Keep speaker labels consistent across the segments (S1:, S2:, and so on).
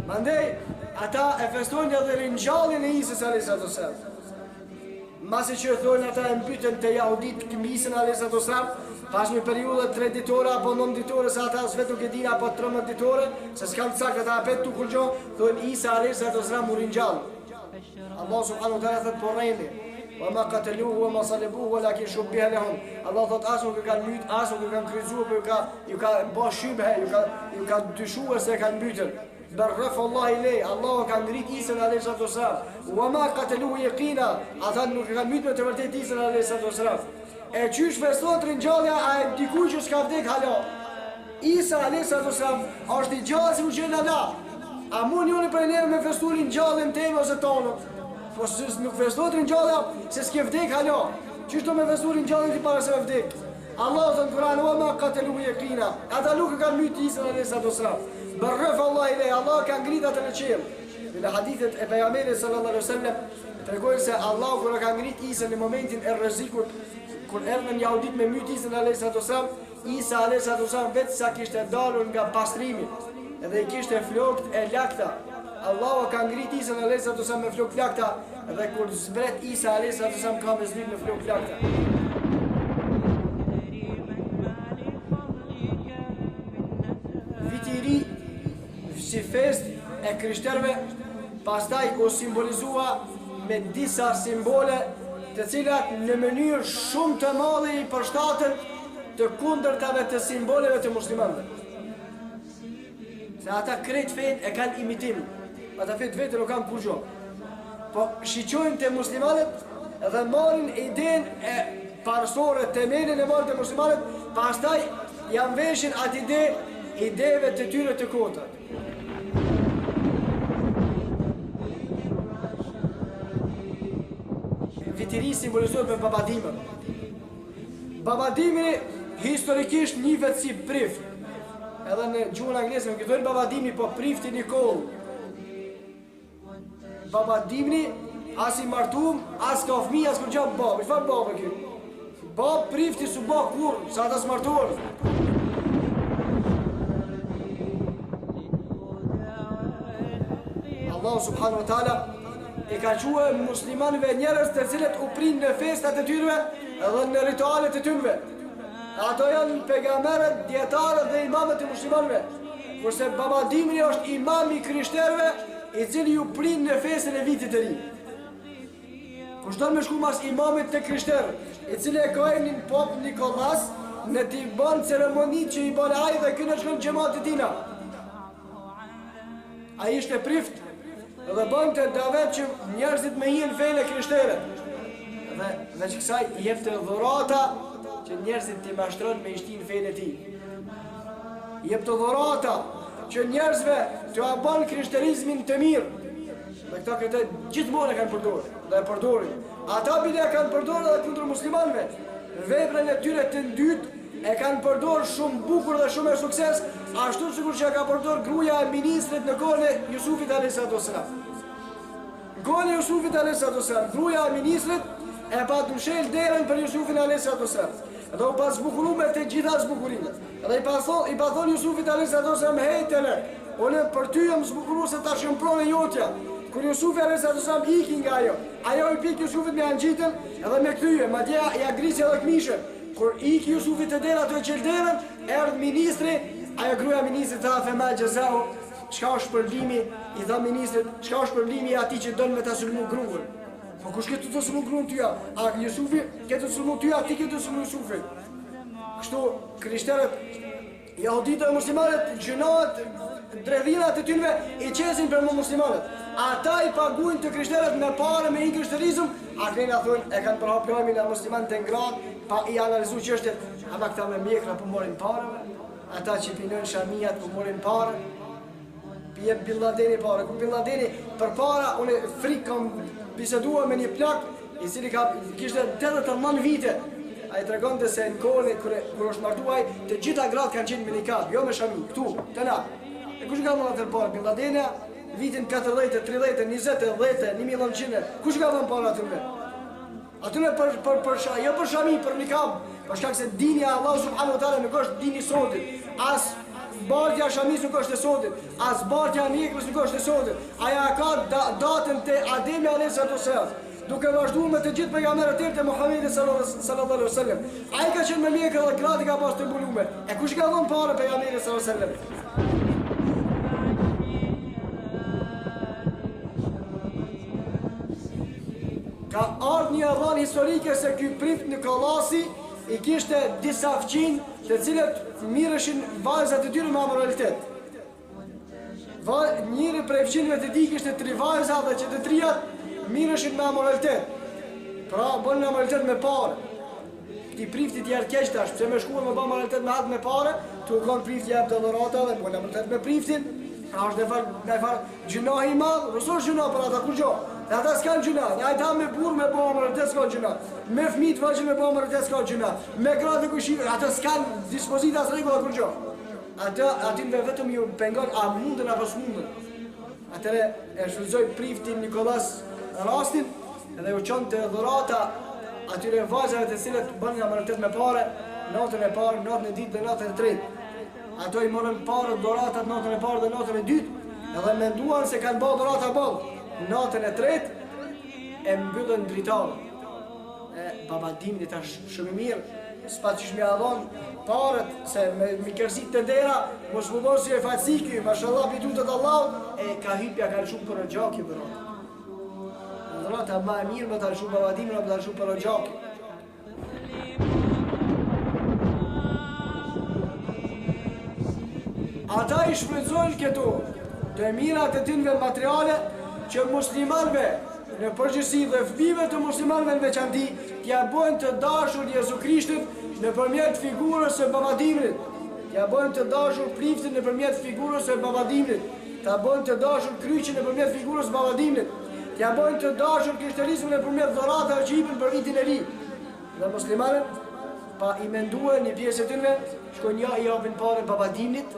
S1: Mandej, ata e festojnë edhe ringjalljen e Isës alejhi salatu selam. Masi që thonë ata e mbytën te jahudit Isën alejhi salatu selam, pas një periudhe 3 ditore apo 9 ditore se ata as vetë nuk e dinë apo 13 ditore, se s'kanë saktë ata apet tu kurgjo, thonë Isa alejhi salatu selam u ringjall. Allah subhanahu wa taala thotë po rreni. Wa ma qataluhu wa ma salabuhu walakin shubbiha lahum. Allah thotë as nuk e kanë myt, as nuk e kanë kryqëzuar, por ju ka ju ka bë shybhe, ju ka ju ka dyshuar se e kanë mbytur. Bel rafa'ahu Allahu ilej, Allahu e ka ngrit Isën alayhi salatu wasalam. Wa ma qataluhu yaqina, ata nuk e kanë myt me të vërtetë Isën alayhi salatu wasalam. E qysh festohet ringjallja e dikujt që s'ka vdek hala? Isa alayhi salatu wasalam është i gjallë si u gjen ala. A mund njëri prej neve me festu ringjalljen teme ose tonën? Po se nuk festohet ringjallja se s'ke vdek hala. Qysh do me festu ringjalljen ti para se me vdek? Allahu thotë në Kur'an wa ma qataluhu yaqina. Ata nuk e kanë myt Isën alayhi salatu wasalam. Bel rafa'ahu Allahu ilej, Allah ka ngrit atë në qiell. Dhe në hadithet e pejgamberit sallallahu alaihi wasallam tregojnë se Allahu kur e ka ngrit Isën në momentin e rrezikut, kur erdhën jahudit me myt Isën alayhi salatu wasalam, Isa alayhi salatu wasalam veç sa kishte dalur nga pastrimi dhe i kishte flokët e lagta. Allahu ka ngrit Isën alayhi salatu wasalam me flokë lagta dhe kur zbret Isa alayhi salatu wasalam ka me zbrit me flokë lagta. Viti i ri si festë e krishterëve pastaj u simbolizua me disa simbole të cilat në mënyrë shumë të madhe i përshtaten të kundërtave të simboleve të muslimanëve. Se ata krejt fenë e kanë imitim, ata fetë vete nuk kanë kurgjo. Po shiqojnë te muslimanët dhe marrin idenë e parësore, temelin e marrin te muslimanët, pastaj ja mveshin atë ide ideve të tyre të kota. Viti i ri simbolizohet me Babadimër. Babadimri historikisht njihet si prift. Edhe në gjuhën angleze nuk i thonë Babadimri, po prifti Nikoll. Babadimri as i martum, as ka fëmijë, as kurgjo babë. Çfarë babë ky? Babë prifti s'u bë kurrë, se ata s'martohen. Allahu subhanahu wa taala i ka çue muslimanëve njerëz të cilët u prijnë në festat e tyre dhe në ritualet e tyre. Ato janë pejgamberët, dijetarët dhe imamët e muslimanëve. Kurse Baba Dimri është imam i krishterëve, i cili ju prin në festën e vitit të ri. Kush don me shku mas imamit të krishterë, i cili e ka emnin Pop Nikolas, le t'i bën ceremonitë që i bën ai dhe ky në shkon xhematit tina. Ai ishte prift dhe bënte davet që njerëzit me hi në fenë e krishtere. Dhe veç kësaj i jepte dhurata që njerëzit t'i mashtron me i shti në fenë e tij. I jepte dhurata që njerëzve t'ua bën krishterizmin të mirë. Dhe këta këtë gjithmonë e kanë përdorë dhe e përdorin. Ata bile e kanë përdorë edhe kundër muslimanëve. Veprën e tyre të ndytë E kanë përdorë shumë bukur dhe shumë me sukses, ashtu sikur që e ka përdorë gruaja e ministrit në kohën e Jusufit alayhis salam. Në kohën e Jusufit alayhis salam, gruaja e ministrit e pat mshel derën për Jusufin alayhis salam. Dhe u pat zbukuru me të gjitha zbukurimet. Dhe i pat thonë, i pat thonë Jusufit alayhis salam, hej telek, unë për ty jam zbukuru se tash jam pronë e jotja. Kur Jusufi alayhis salam iki nga ajo, ajo i pik Jusufit me ia ngjitën edhe me kthye, madje ia grisi edhe këmishën. Kur iki Jusufi te dera tu e çel derën, erdh ministri, ajo gruaja e ministrit tha fe ma xhezau, çka është shpërblimi, i tha ministrit, çka është shpërblimi i atij që don me ta sulmu gruan. Po kush ke tu të sulmu gruan ty? A Jusufi ke tu sulmu ty, a ti ke tu sulmu Jusufin? Kështu krishterët Jahuditë dhe muslimanët gjynahet dredhinat e tynve i qesin për muslimanët. Ata i paguajnë të krishterët me pare me hi n'krishterizëm, a këne na thonë e kanë përhap lajmin e muslimanët të ngratë pa i analizu çështjet, ama këta me mjekra po marrin pare, ata që pinojnë shamijat po marrin pare. Pi jep Bin Ladeni pare, ku Bin Ladeni përpara unë frikë kam biseduar me një plak i cili ka kishte 89 vite. Ai tregonte se në kohën kur kur është martuar ai, të gjitha gratë kanë qenë me nikab, jo me shami, këtu, te na. E kush ka dhënë atë pare Bin Ladeni? Vitin 40, 30, 20, 10, 1900. Kush ka dhënë pare aty? Atyre për për për sha, jo për shami, për nikab, për shkak se dini i Allahu subhanahu wa taala nuk është dini i sotit, as bartja e shamisë nuk është e sotit, as bartja e mjekrës nuk është e sotit. Ajo e ka da, datën te Ademi alayhi salatu wasalam, duke vazhduar me të gjithë pejgamberët tjerë te Muhamedi sallallahu alaihi wasallam. Ai ka qenë me mjekër dhe gratë i ka pas të mbulume. E kush i ka dhënë pare pejgamberit sallallahu alaihi wasallam? Ka ardhë një e dhanë historike se ky prift Nikollasi i kishte disa fqinj të cilët mirreshin vajzat e tyre me amoralitet. Va, njëri prej fqinjve të tij kishte tri vajza dhe që të trijat mirreshin me amoralitet. Pra, bënin amoralitet me pare. Këtij priftit i erdh keq tash, pse me shku e me ba amoralitet me atë me pare, tu u kon prifti jep dhurata dhe bën amoralitet me priftin. A është në fal, fal gjynah i madh, po s'është gjynah për ata kurgjo. Dhe ata s'kanë gjynah, dhe ata me burrë me bo amoralitet s'ka gjynah. Me fëmijë të vegjël me bo amoralitet s'ka gjynah. Me gratë e kojshive, ata s'kanë dispozita as rregulla kurgjo. Ata atynve vetëm ju pengon a mundën apo s'mundën. Atëre e shfrytëzoi prifti Nikolas rastin dhe u çonte dhurata atyre vajzave të cilët bënin amoralitet me pare natën e parë, natën e dytë dhe natën e tretë. Ato i morën paret dhuratat natën e parë dhe natën e dytë dhe menduan se kanë bërë dhurata boll. Natën e tretë e mbyllën dritaren. E baba Dimri tash shumë i mirë, s'pat qysh me ia dhon paret se me me kërsit te dera, mos m'u bo si e faqsi ky, mashallah pi tutet Allahut, e ka hyp ja ka lëshu për gjaki dhuratë. Dhurata ma e mirë me ta lëshu baba Dimri, me ta lëshu për gjaki. Ata i shfrytëzojnë këto të mirat e tynve materiale që muslimanëve në përgjithësi dhe fëmijëve të muslimanëve në veçanti t'ia bëjnë të dashur Jezu Krishtin nëpërmjet figurës së Baba Dimrit, t'ia bëjnë të dashur priftin nëpërmjet figurës së Baba Dimrit, ta bëjnë të dashur kryqin nëpërmjet figurës së Baba Dimrit, T'ia bëjnë të dashur krishterizmin nëpërmjet dhuratave që jipin për vitin e ri. Dhe muslimanët, pa i mendue një pjesë e tynve, shkojnë ja i japin pare Baba Dimrit,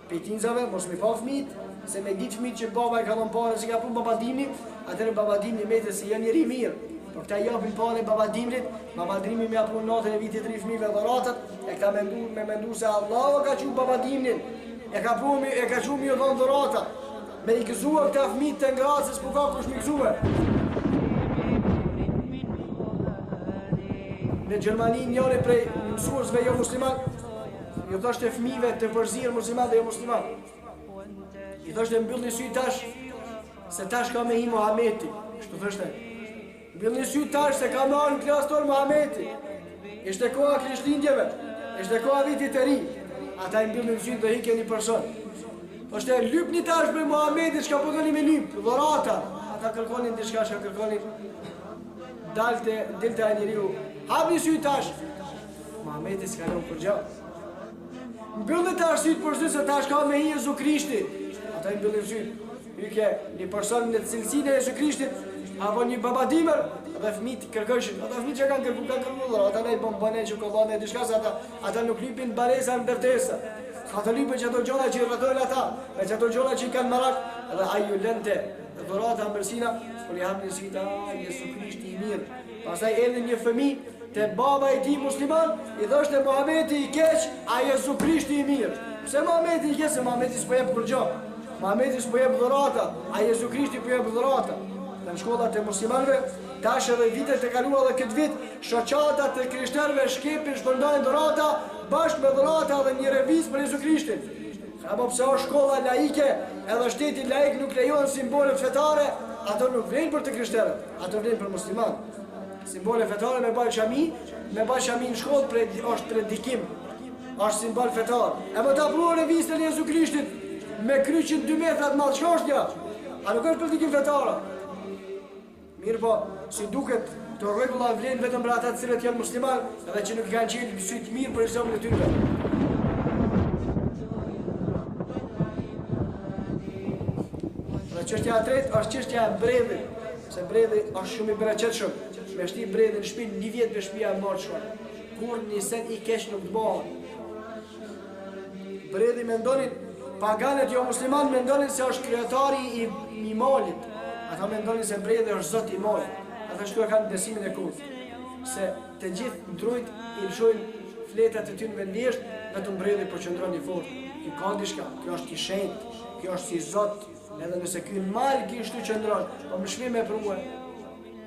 S1: pej tinzave, mos me pa fëmijët, se me ditë fëmijët që baba i ka dhënë pare, s'i ka pru Baba Dimri, atëherë Baba Dimri metet si jo njeri i mirë. Por këta i japin pare Baba Dimrit, Baba Dimri me ia pru natën e vitit të ri fëmijëve dhuratat, e këta mendu, me mendu se Allahu e ka çu Baba Dimrin, e ka pru, e ka çu me ju dhënë dhuratat. Me i gëzua këta fëmijë të ngratë se s'po ka kush me i gëzua. Në Gjermani njëri prej mësuesve jo musliman ju thoshte fëmijëve të përzier musliman dhe jo musliman. I thoshte mbyllni sytë tash se tash ka me hi Muhameti. Kështu thoshte. Mbyllni sytë tash se ka me ardhë në klasë tonë Muhameti. Ishte koha e Krishtlindjeve, ishte koha e vitit të ri. Ata i mbyllnin sytë dhe hike një person. Thoshte lypni tash prej Muhametit, çka po doni me lyp, dhurata. Ata kërkonin diçka çka kërkonin. Dalte, dilte ai njeriu. Hapni sytë tash. Muhameti s'ka lënë kurgjo. Mbyllni tash sytë për sy se tash ka me hi Jezu Krishti. Ata i mbyllnin sytë. Hyke një person në cilësinë e Jezu Krishtit apo një babadimër dhe fëmijët kërkojshin. Ata fëmijët që kanë kërku, kanë kërku dhurata, naj bonbon, naj çokollatë, naj diçka se ata ata nuk lypin banesa në ndërtesa. Ata lypin që ato gjona që i rrethojnë ata, me që ato gjona që i kanë merak, dhe ai ju lënte dhurata ëmbëlsina, kur i hapnin sytë, a Jezu Krishti i mirë. Pastaj erdhi një fëmijë Te baba i tij musliman, i thoshte Muhameti i keq, a Jezu Krishti i mirë. Pse Muhameti i keq? Se Muhameti s'po jep kurgjo. Muhameti s'po jep dhurata, a Jezu Krishti po jep dhurata. Dhe në shkollat e muslimanëve, tash edhe vitet e kaluara dhe këtë vit, shoqatat e krishterëve shkepin shpërndajnë dhurata, bashkë me dhurata dhe një revistë për Jezu Krishtin. Apo pse është shkolla laike, edhe shteti laik nuk lejohen simbolet fetare, ato nuk vlen për të krishterët, ato vlen për muslimanët. Simbole fetare me bajt shami, me bajt shami në shkollë pre, është predikim, është simbol fetar. E me ta pru revistën e Jezu Krishtit me kryqin 2 metra të madh, çka është kjo? A nuk është predikim fetar? Mirëpo, si duket, këto rregulla vlen vetëm për ata të cilët janë musliman dhe që nuk i kanë qenë sytë mirë për islamin e tyre. Dhe çështja e tretë është çështja e bredhit. Se bredhi është shumë i bereqetshëm, me shti bredhin në shpi, një vjet me shpia e marrë shkon. Kurrë një sen i keq nuk të bëhet. Bredhi mendonin, paganët jo musliman mendonin se është kryetari i, i malit. Ata mendonin se bredhi është zot i malit. Ata shtu e kanë besimin e kotë. Se të gjithë drujt i lëshojnë fletat e tyne në vjeshtë, vetëm bredhi po qëndron i fortë. Ky ka diçka, ky është i shenjtë, ky është si Zot, edhe nëse ky në mal kështu qëndron, po më shmi me prue.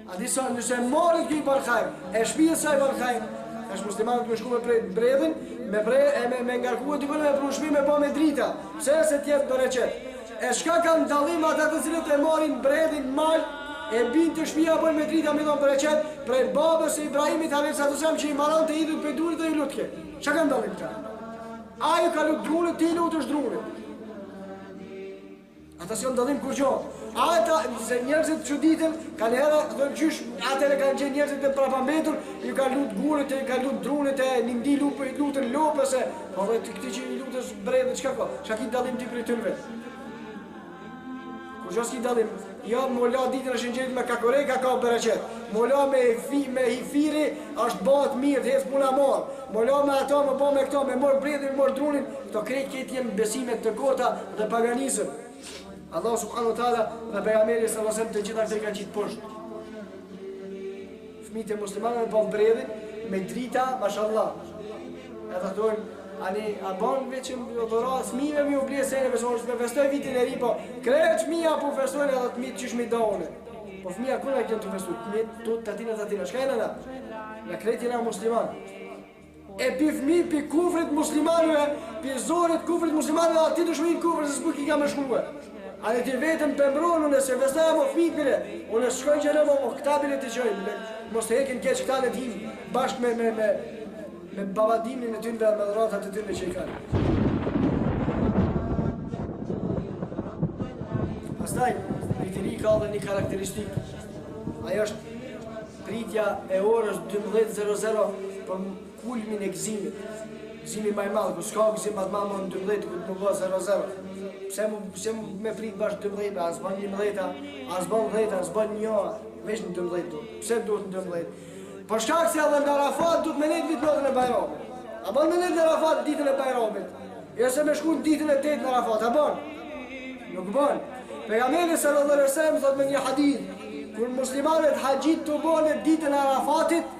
S1: A di sa, nëse malit ky i ban hajr, e shpijës sa i ban hajr, tash muslimanët me shku me pre bredhin, me pre e me, me ngarku e dikon me pru n'shpi me ba me drita, pse se t'jep bereqet. E çka kanë dallim ata të cilët e marrin bredhin mal, e bin te shpia bojnë me drita me dhonë bereqet, prej babës së Ibrahimit alejhi salatu selam që i marrante idhujt prej drurit dhe ju lutke. Çka kanë dallim këta? Ai ju ka lut drunit, ti lutesh drunit. Ata s'janë dallim kurgjo. Ata, se njerëzit çuditen, kanë herë, thonë qysh, atëherë kanë qenë njerëzit të prapambetur, ju kanë lut gurit, ju kanë lut drunit, e nindi lupë, i lutën lopës, e, po dhe ti këti që i lutës bredhit, çka ka? Çka ki dallim ti prej tynve? Kurgjo s'ki dallim? Jo, m'u la ditën e Shëngjerit me kakoreka ka bereqet. M'u la me, fi, me hifiri është bëhet mirë, të hec puna marë. M'u la me ato, me bo me këto, me mor bredhin, me mor drunin, këto krejt krejt janë besime të kota dhe paganizëm. Allahu subhanahu wa taala dhe pejgamberi sallallahu alajhi wasallam të gjitha këto i kanë qitë poshtë. Fëmijët e muslimanëve po bredhin me drita, mashallah. Edhe thonë, ani a bën veç me dhura fëmijëve me u ble sene me sonë me festoj vitin e ri, po krejt fëmija po festojnë edhe të mitë qysh mi da unë. Po fëmija ku na kanë të festu? Fëmijët tu tatina tatina, çka jena na? Na krejt jena musliman. E pi fëmi, pi kufrit muslimanëve, pi zorit kufrit muslimanëve, aty të shmi kufrit, se s'po ki ka me shkue. A dhe ti vetëm pe mbron, unë se festoj mo fëmijët bile, unë s'shkoj në mo, mo këta bile të qojnë, bile, mos të hekin keq këta në tim, bashkë me, me, me, me babadimnin e tynve dhe me dhuratat e tynve që i kanë. Pastaj, viti i ri ka dhe një karakteristikë. Ajo është Pritja e orës 12.00 për kulmin e gëzimit. Gëzimi ma i madh, ku s'ka gëzim ma të madh më në 12, ku të më bë 00. Pse mu, pse mu me prit bash 12, a s'bën 11, a s'bën 10, a s'bën 1, veç në 12 duhet. Pse duhet në 12? Për shkak se edhe në Arafat duhet me nejt vit natën e Bajramit. A bën me nejt në Arafat ditën e Bajramit? Jo se me shku në ditën e 8 në Arafat, a bën? Nuk bën. Pejgamberi sallallahu alaihi wasallam thot me një hadith, kur muslimanët haxhit tubohen ditën e Arafatit,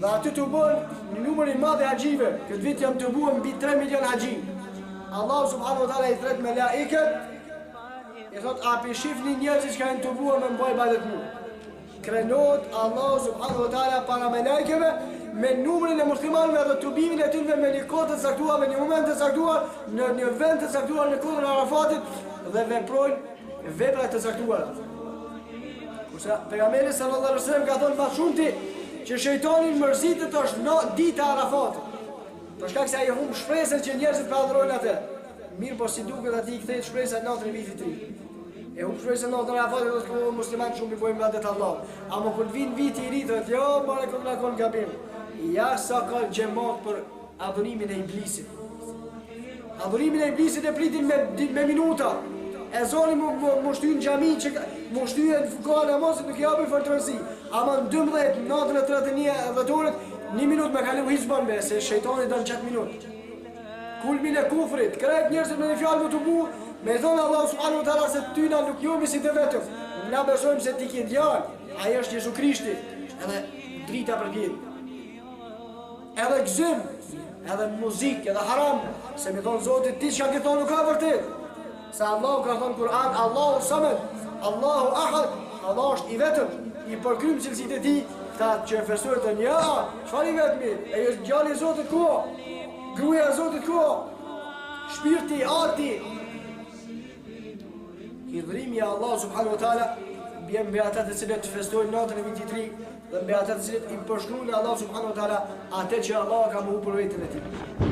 S1: dhe aty tubohen një numër i madh i haxhive, këtë vit janë tubuar mbi 3 milion haxhi. Allahu subhanahu wa taala i thret melaiket, i thot a pi shifni njerëzit që janë tubuar me m'bo ibadet mu. Krenohet Allahu subhanahu wa taala para melaikeve me numrin e muslimanëve dhe tubimin e tyre me një kohë të caktuar, me një moment të caktuar, në një vend të caktuar në kodrën e Arafatit dhe veprojnë vepra të caktuara. Kurse pejgamberi sallallahu alaihi wasallam ka thënë ma shumti që shejtani mërzitet është në dita e Arafatit. Për shkak se ai humb shpresën që njerëzit po adhurojnë atë. Mirëpo si duket atij i kthehet shpresa natën e vitit të ri. E humb shpresën natën e Arafatit do të thotë musliman shumë i bojnë ibadet Allahut. Ama kur vin viti i ri thotë jo, more ku na kon gabim. Ja sa ka xhemat për adhurimin e iblisit. Adhurimin e iblisit e pritin me me minuta. E zoni mu, mu, mu shty në xhami që mu shty në koha namazit nuk i japin fort rëndësi. Ama në 12, natën e 31 dhjetorit, një minut me kalu hiç s'bën be, se shejtani don qatë minut. Kulmin e kufrit, krejt njerëzit me një fjalë me tubu, me i thonë Allahu subhanahu wa taala se ty na nuk njohim si të vetëm. Na besojmë se ti ke djalë, ai është Jezu Krishti, edhe drita përpjetë. Edhe gëzim, edhe muzikë, edhe haram, se me thonë Zotit ti çka ke thonë nuk ka vërtet. Se Allahu ka thonë Kur'an, Allahu samed, Allahu ahad, Allahu është i vetëm, i përkrym cilësitë e tij, këta që e festojnë të një, çfarë i vetmi, e është djali i Zotit ku? Gruaja e Zotit ku? Shpirti, ati, Hidhrimi i Allahut subhanahu wa taala bjen mbi ata të cilët festojnë natën e vitit të ri dhe mbi ata të cilët i përshkruajnë Allahu subhanahu wa taala atë që Allah ka mohu për veten e tij.